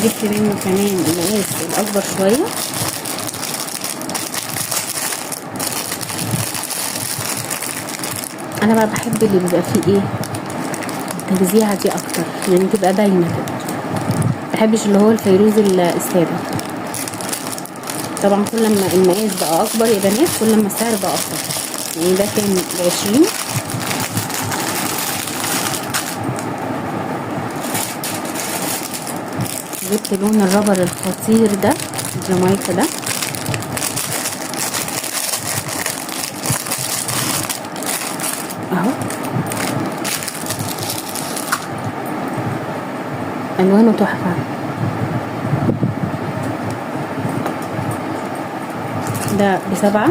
جبت منه كمان المقاس الاكبر شوية. انا بقى بحب اللي بيبقى فيه ايه التوزيعه دي اكتر، يعني تبقى باينة كده. مبحبش اللي هو الفيروز السادة. طبعا كل ما المقاس بقى اكبر يا بنات كل ما السعر بقى اكتر. يعني ده كان ب20. جبت لون الرابر الخطير ده الجامايكا ده. اهو الوانه تحفة. ده ب7.